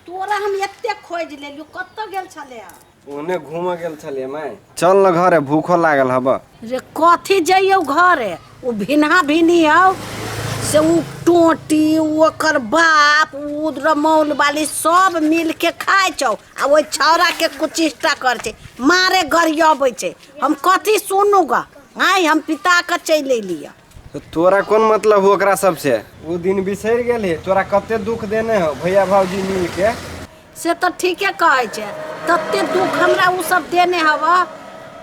तोरा हम एते खोजि लेलियौ, कतऽ गेल छलै? ओने घूमऽ गेल छलियै माय। चल न घरे, भूखो लागल हब। रे कथी जइयौ घरे? ओ भिनहा भिनी हौ से उ टोटी, उ ओकर बाप, उ रमौल वाली सब मिल के खाइ छौ आ ओहि छौड़ा के कुचिष्टा कर छै, मारे गरियबै छै। हम कथी सुनू ग? आँय, हम पिता के चलि एलियै। तऽ तोरा कोन मतलब हो ओकरा सबसे? ओ दिन बिसरि गेलही? तोरा कते दुख देने हो भैया भाउजी मिल के। से तऽ ठीके कहै छै, तते दुख हमरा ओ सब देने हव।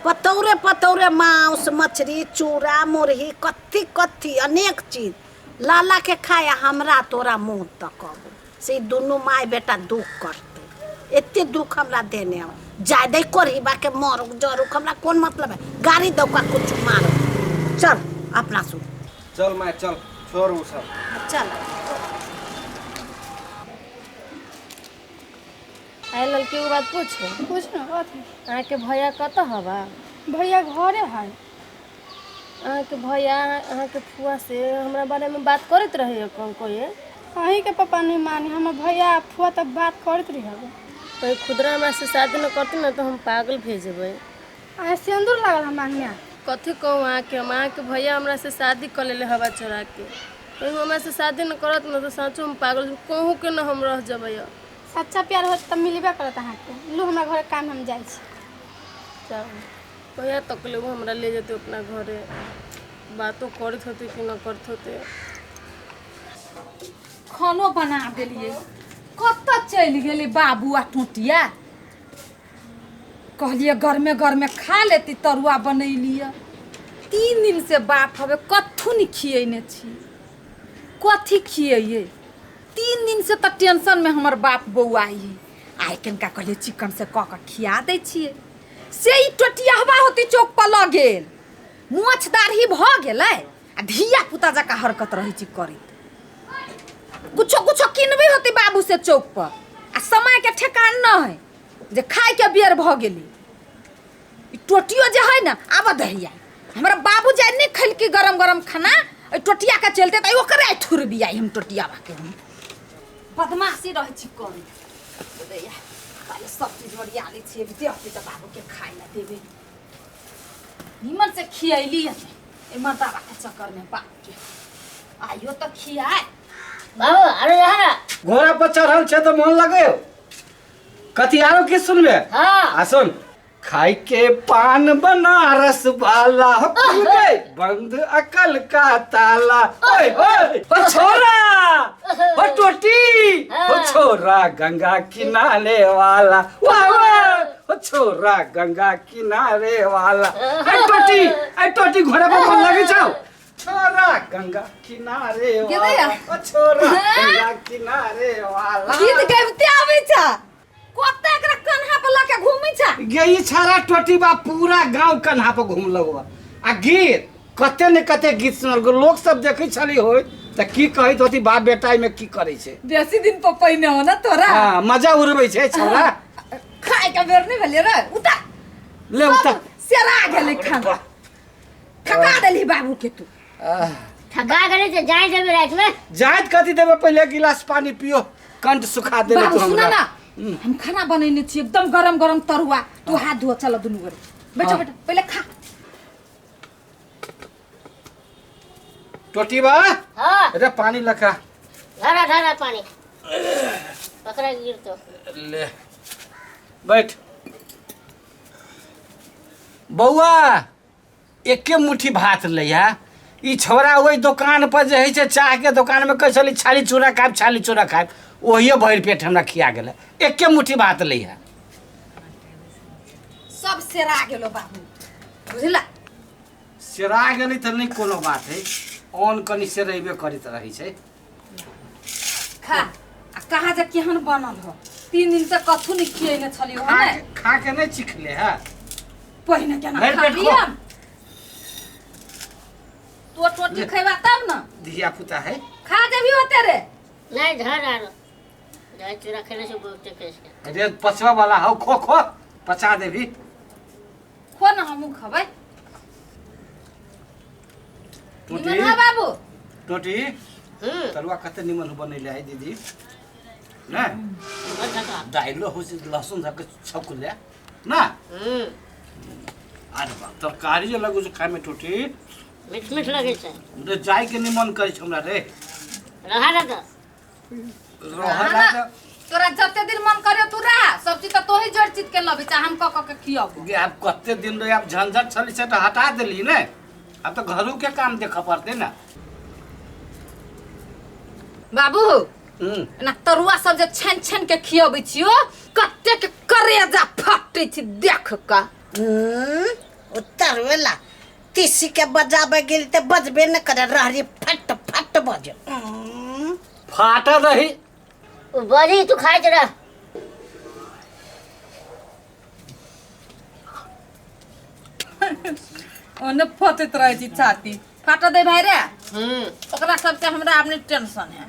पतौरे पतौरे मांस मछली, चूड़ा मुरही, कथी कथी अनेक चीज लाला के खाय आ हमरा तोरा मुँह तकब से ई दुनू माय बेटा दुख करतै। एते दुख हमरा देने हव। जाय दै कोरहिबा के, मरुक जरुक, हमरा कोन मतलब है। गाड़ी दौका कुछ मारो। चल अपना सुन। चल माय चल, छोड़ उ सब। चल। आइ ललकी एगो बात पूछू? पूछ न, कथी? अहाँके भैया कतऽ हवा? भैया घरे है। अहाँके भैया अहाँके फुआ से हमरा बारेमे बात करैत रहैए कोन कोई? अहीं के पापा नहीं मानी, हमर भैया आ फुआ तक बात करैत रही। कहीं खुदरा हमरा से शादी न करती न तऽ हम पागल भे जेबै। अहाँ सिन्दूर लागल हम मांगिया। कथी कहूँ अहाँके हम? अहाँके भैया हमरा से शादी कऽ लेले हवा चोरा के। कहीं हमरा से शादी न करत न तऽ साँचो हम पागल कहूँ के न हम रह जेबै। सच्चा प्यार होत तऽ मिलबे करत अहाँके। लू, हमरा घरे काम, हम जाइ छी। जाउ। कहिया तक ले उ हमरा ले जेतै अपना घरे? बातो करैत होतै कि न करैत होतै? खानो बना देलियै, कतऽ चलि गेलै बाबू आ टोटिया? कहलियै गरमे गरमे खा लेती, तरुआ बनेलियै। 3 दिन से बाप हवे कत्थू नहि खियेने छी। कथी खियैयै? 3 दिन से तऽ टेंशनमे हमर बाप बौआइ है। आइ कनिका कहलियै चिकन से कऽ कऽ खिया दै छियै, से ई टोटियहबा होती चौक पर लऽ गेल। मोछ दाढ़ी भऽ गेलै आ धिया पुता जकाँ हरकत रहै छै करैत। कुछो कुछो किनबे होती बाबू से चौक पर आ समय के ठेकान न है जे खाय के बेर भऽ गेलै। ई टोटियो जे है ने, आबऽ दहिया। हमरा बाबू जाय नहि खैलकी गरम गरम खाना एहि टोटिया के चलते, तऽ ओकरे थुरबियाई हम टोटियाबा के। हम बदमाशी रहै छी करी दैया। पहिले सब चीज ओरिया लै छियै, देहते तऽ बाबूके खाय लए देबै। निमन से खियैली हन एहि मर्दाबा के चक्कर में बाप के आइयो तऽ खियाए। बाबू, अरे यहाँ ना। घोड़ा पर चढ़ल छै तऽ मोन लगे। कथी आरो की सुनबे? हाँ। आ सुन, खाय के पान बनारस वाला, हो खुल गए बंद अकल का ताला। ओए ओए, ओ छोरा, ओ टोटी, ओ छोरा गंगा किनारे वाला, वाह वाह, ओ छोरा गंगा किनारे वाला। ऐ टोटी, ऐ टोटी, घोड़ा पर मन लगे छौ? छोरा गंगा किनारे वाला, ओ छोरा गंगा किनारे वाला। गीत गाबिते आबै छ, कते एकरा कन्हा पर लऽ के घूमै छ। गे ई छाड़ा टोटी बा पूरा गांव कन्हा पर घुमलक बा आ गीत कते ने कते गीत सुनल। लोक सब देखै छली होय तऽ की कहैत होती, बाप बेटा एहिमे की करै छै? बेसी दिन पर पहिने हो ना तोरा। हाँ, मजा उड़बै छै छौड़ा। खाय के बेर नहि भेलै रे, उतर। ले उतर। सेरा गेलै खाना, थका देली बाबू के तू। थका गेलै तऽ जाय देबै रातिमे। जाइत कथी देबै? पहिले एक गिलास पानी पियो, कंठ सुखा देबै। बाबू तू सुना हमरा ना, हम खाना बनेने छी एकदम गरम गरम तरुआ। तू हाथ धो, चल दुनू गोरे बैठो। हाँ। बैठो, पहिले खा। टोटी बा। हाँ। अरे पानी लखा। धरा धरा, पानी पकड़ा गिर तो। ले बैठ बौआ। एके मुट्ठी भात लैया ई छोरा। ओहि दोकान पर जे होइ छै चाहके दोकानमे, कहै छलै छाली चूड़ा खायब, छाली चूड़ा खायब, ओहिए भरि पेट हमरा खिया गेलै। एके मुट्ठी भात लैया। सब सेरा गेलो बाबू, बुझला? सेरा गेलै तऽ नहि कोनो बात है, अन्न कनि सेरेबे करैत रहै छै। खा आ कहाँ जे केहन बनल हो। 3 दिन से कथू नहीं खियेने छलियो हो खा ने। खा के नहि चिखले है। पहिने केना भरि खा पेट खो। लियम? तो टोटी खैबा तब न। धिया पुता है। खा जेबी होते रे? नहीं, धर आरो दही चूड़ा खेले से बहुते कैसे। अरे पचवा वाला हौ, खो खो, पचा देबी। खो न, हमहूँ खबै। टोटी। निमन है बाबू? टोटी। हम्म। तरुआ कते निमन बनैले है दीदी। ने बड़ झका। दाइलो होइ छै लहसुन धऽ के छौंक ले ना। अरे बा तरकारी जे लगै छै खायमे टूटी मीठ मीठ लगै छै। रे जाइके नहि मन करै छै हमरा रे। रहा ना तऽ रहऽ ना तऽ तोरा जते दिन मन करे तू रह, सब चीज तऽ तोही जोड़ चित के लबी चाहे हम कऽ कऽ के खियबो। गे आब कते दिन रे, आब झंझट छली से तऽ हटा देली ने, आब तऽ घरो के काम देखऽ पड़तै ने। बाबू ना तरुआ सब जे छानि छानि के खियबै छियो कते के करेजा फटै छै देख कऽ। उतरवेला तीसी के बजाबे गेली तऽ बजबे न करे, रहरी फट फट बजे। फाटल रही ओ बड़ी तू खाइत रह। ओने फटैत रहै छी छाती। फाटऽ दे भाई रे। ओकरा सबसे हमरा आब नहि टेंशन है।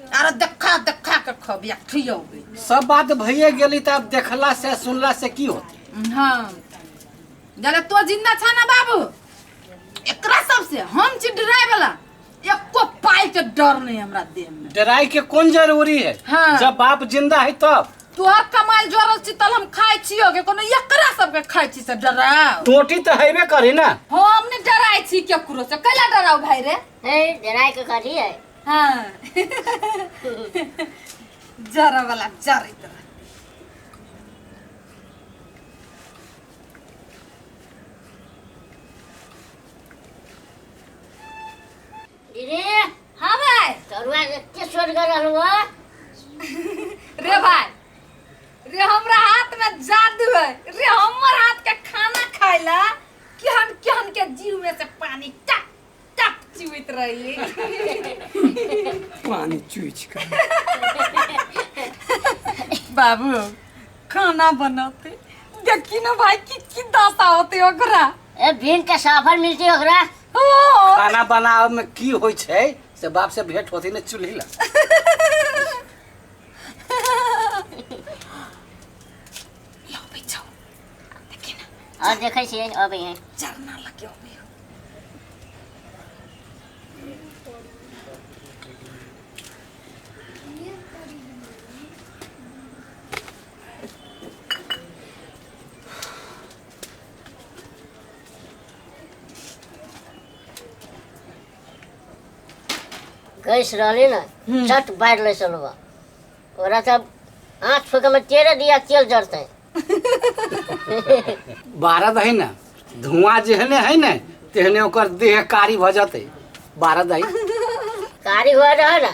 आरो देखा देखा के खबिया खियौबै। सब बात भइए गेली तऽ आब देखला से सुनला से की होतै? हाँ जले तो जिंदा छा ना बाबू, एकरा सबसे हम छी डराय वाला, एको पाई के डर नहीं हमरा देह में। डराय के कोन जरूरी है? हाँ। जब बाप जिंदा है तब। तोहर कमाइल जोड़ल छी तल हम खाइ छियो के कोनो एकरा सबके खाइ छी से डराव? टोटी तऽ हेबे करी ना। हम नहीं डराय छी केकरो से, कैला डराव भाई रे? हे डराय के कथी है? हाँ जरा वाला जरैत रह। दीदी। हाँ भाई। तरुआ एते सोरगर रहलौ। रे भाई रे हमरा हाथ में जादू है रे, हमर हाथ के खाना खाइला केहन केहन के जीव में से पानी टप टप चुइत रही। पानी चुइच कर। बाबू खाना बनाते देखी ना भाई की की दशा होते ओकरा। ए भीन के साफर मिलती ओकरा। खाना बनावे में की होई छै से बाप से भेंट होती ने चूल्ही ला। लबे जाओ देखी ना। और देखै छियै अबै है। चरना लगे अबै। गैस रहले ना चट बाढ़ ले चलबा ओकरा सब आँख फूके में 13 दिया तेल जरतै। बारह दही ना धुआं जेहने है ने तेहने ओकर देह कारी भऽ जतै। बारह दही कारी हुआ रह ना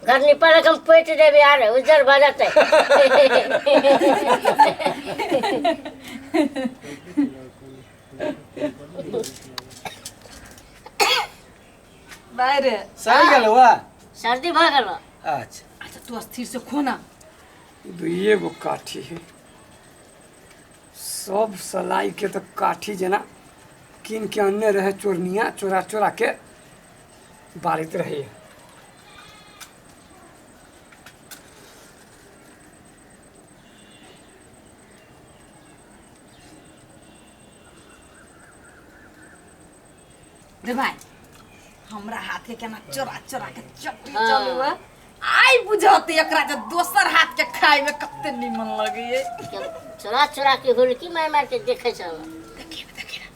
घर निपल के हम पेट देबे यार उज्जर भऽ जतै। बाहर सही गेल हुआ सर्दी भऽ गेल। अच्छा अच्छा तू अस्थिर से खोना। दुइए गो काठी है सब सलाई के तो काठी जना किन के अन्य रहे चोरनिया चोरा चोरा के बारित रहे। रे भाई हमरा हाथ के केना चोरा चोरा के चटनी चलू है आई बुझते एकरा जे दोसर हाथ के खाय में कते निमन लगैए। चोरा चोरा के हुलकी मार मार के देखे छल। देखिए देखिए ना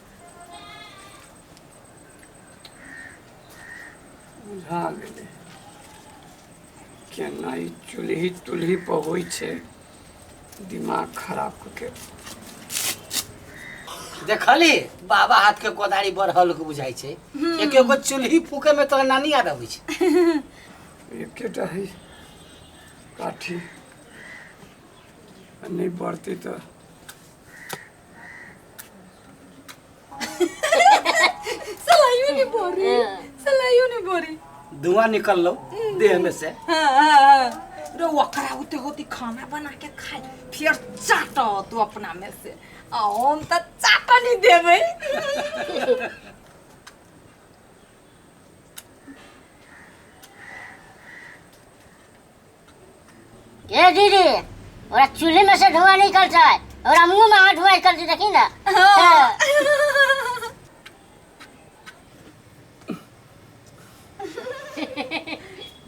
बुझा गेलै केना ई चूल्ही तुल्ही पर होइ छै दिमाग खराब कऽ के। देखली बाबा हाथ के कोदारी बरहल के बुझाइ छै, एक एगो चूल्ही फूके में तोरा नानी याद अबै छै। एकेटा है काठी नहीं बढ़ती तो सलाइयो नहीं बोरी, सलाइयो नहीं बोरी। धुआं निकल लो देह में से। हाँ हाँ रे ओकरा होते होते खाना बना के खाए फिर चाटो तू अपना में से, आ हम त चाटा नहीं देबै। ए दीदी ओरा चूल्हे में से धुआं निकलता है और मुंह में हाथ धुआं निकलती देखी ना।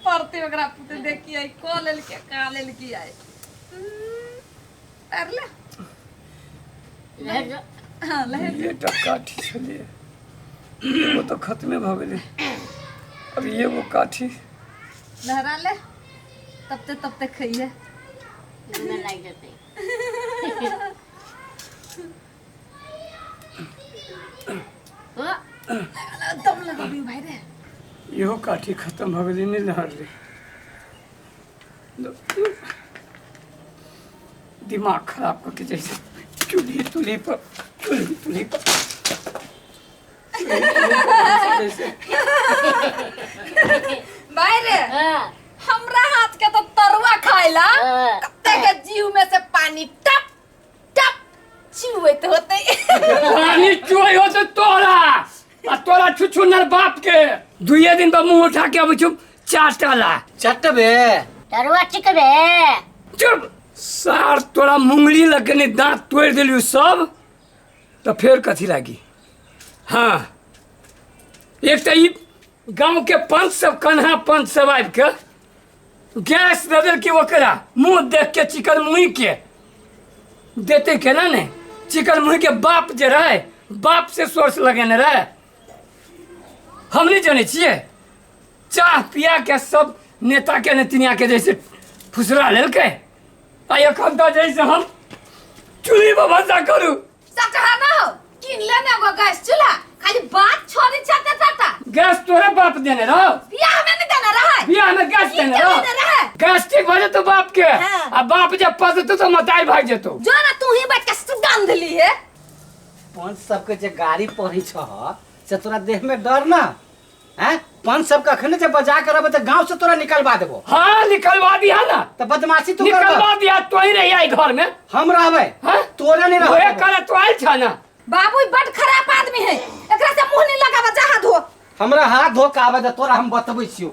पड़ते ओकरा पुते देखिए को लेलके का लेलकी आइ अरले। लहर जो। हाँ, लहर। एकटा काठी छलियै, एगो तऽ खत्मे भऽ गेलै, अब एगो काठी। लहरा ले, तबते तबते खइहे। मुँहमे लागि जेतै। ओ, दम लगबियौ भाइ रे। इहो काठी खत्म भऽ गेलै, नहि लहरलै। दिमाग खराब कऽ के जैसे चूल्ही तुल्ही पर, चूल्ही तुल्ही पर, जैसे। भाइ रे। हाँ। हमरा हाथ के तो तरुआ खाइला हाँ। कते के जीव में से पानी टप टप चुवैत होते। पानी चुवै होते तोरा आ तोरा छुछुनर बाप के। दुइये दिन पर मुंह उठा के अबै छु चाटा ला। चटबे। तरुआ चिकबे। चुप सार, तोरा मुंगली लगने दांत तोड़ देलियो सब, तो फेर कथी लागी? हाँ, एक तऽ ई गाँव के पंच सब, कन्हा पंच सब आबि के गैस दऽ देलकै ओकरा मुँह देख के चिकन मुँही के देते केना ने? चिकन मुँही के बाप जे रहै, बाप से सोर्स लगेने रहै, हम नहि जनै छियै। चाह पिया के सब नेता के नेतनिया के जैसे फुसला लेलकै, आ एखन तऽ जैसे हम चूल्ही पर भनसा करू। सचहा ना हो, किन लेने एगो गैस चूल्हा, खाली बात छोड़ी छते तता। गैस तोरे बाप देने रहो? बियाह में नहीं देने रहे। बियाह में गैस की देने के रहो? देने रहे? गैस ठीक भऽ जेतौ बाप के। हाँ। आ बाप जब पचतौ तऽ मताई भागि जेतौ। जो ना तू ही बैठ के सुगंध ली है। पंच सबके जे गाड़ी पढ़ी छह से तोरा देह में डर ना हैं? पंच सबके अखने जे बजा के रहबे तऽ गांव से तोरा निकलवा देबो। हाँ, निकलवा दिया ना। तऽ बदमाशी तू करबह। निकलवा दिया, तो ही रहिया ई घर में। हम रहबै। हाँ? तोरा नहीं रहबै। ओहे करे तो आयल छ ना। बाबू ई बड खराब आदमी है, एकरा से मुंह नहीं लगावा, जा हाथ धो। हमरा हाथ धो के आवे दे, तोरा हम बतबै छियौ।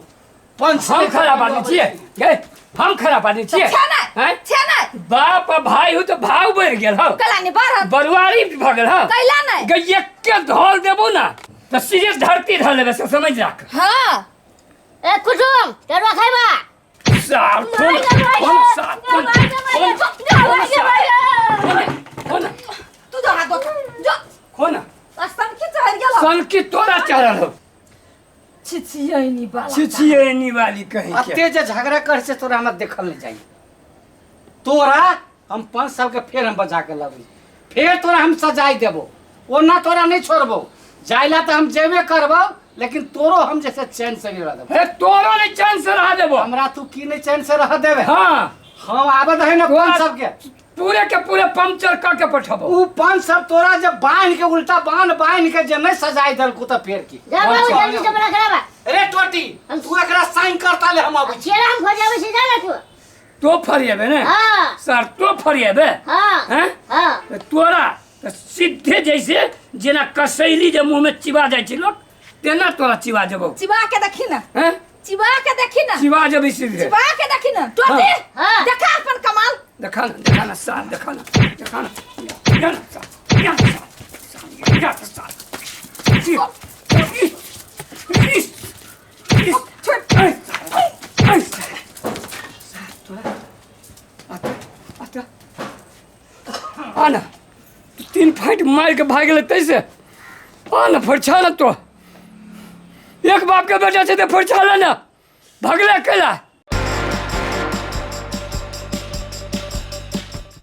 पंच हम खराब आदमी छियै? गे, हम खराब आदमी छियै? छै नै, हैं? छै नै। बाप आ भाई हो तऽ भाव बढ़ि गेल हौ। कला नहीं बढ़त। बरुआरी भऽ गेल हौ। कैला नै। गे, एके धोल देबो ना तऽ सीधे धरती धऽ लेबै, से समझ राख। हाँ। ए कुटुम, तरुआ खैबा? सार, कोन, कोन सार, कोन, कोन, कोन सार? कोन, कोन? तू जो हाथ धो, जो। कोन? सनकी चढ़ गेल। सनकी तोरा चढ़ल हौ। छिछियैनी वाला। छिछियैनी वाली कहीं के। अते जे झगड़ा कर से तोरा हमरा देखल नहीं जाई। तोरा हम पंच साल के फेर हम बजा के लबी, फेर तोरा हम सजाई देबो, ओना तोरा नहीं छोड़बो। जाइला तो हम जेबे करबो, लेकिन तोरो हम जैसे चैन से नहीं रह देबो। हे, तोरो नहीं चैन से रह देबो। हमरा तू की नहीं चैन से रह देबे? हाँ। हम आबे है ना तोरा पंच सब के। पूरे के पूरे पंचर कर के पठबो। उ पंच सब तोरा जब बांध के उल्टा बांध बांध के जे नहीं सजाई देलको त फेर की? जा बाबू, जल्दी से बना खराबा। अरे टोटी, तू एकरा साइन करता ले, हम आबै छी। चेहरा हम फरियाबै छी, जा ना तू। तो फरियाबे ने? हाँ। सर, तो फरियाबे? हाँ। हैं? हाँ। त तोरा त सीधे जैसे जेना कसैली जे मुंह में चिबा जाइ छै लोक, तेना तोरा चिबा जेबौ। चिबा के देखी ना। हैं? चिबा के देखी ना। चिबा जेबी सीधे। चिबा के देखी ना। टोटी, हाँ। देखा अपन कमाल। देखा ना, देखा ना सार, देखा ना, देखा ना। देखा ना सार, देखा ना सार, देखा ना सार। ई, ई, ई, ई, ऐ, ऐ, सार, तोरा, आता, आता। आ ना, तू 3 फाइट मार के भाग गेलै तैसे। आ ना, फरछा ना तो। एक बाप के बेटा छै तऽ फरछा ले ना। भगले कैला?